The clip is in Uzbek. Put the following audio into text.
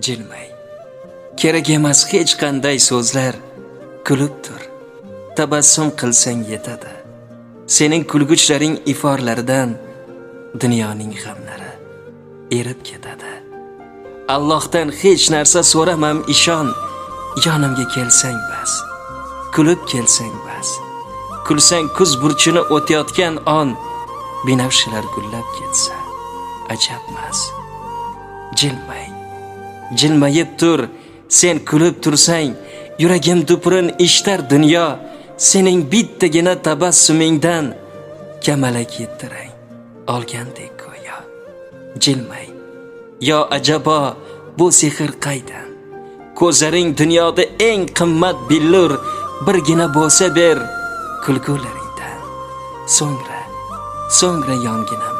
Jilmay. Kerak emas hech qanday so'zlar, kulib tur. Tabassum qilsang yetadi. Sening kulguchlaring iforlaridan dunyoning g'amlari erib ketadi. Allohdan hech narsa so'ramam, ishon, yonimga kelsang bas. Kulib kelsang bas. Kulsang kuz burchini o'tayotgan on binafshalar gullab ketsa ajabmas. Jilmay. Jilmayib tur, sen kulib tursang, yuragim dupurin eshitar dunyo, sening bittagina tabassumingdan kamalak yettirang olgandek go'yo. Jilmay. Yo ajabo, bu sehr qaydan? Ko'zlaring dunyoda eng qimmat billur, birgina bo'lsa ber kulgularingdan. So'ngra, so'ngra yonginamda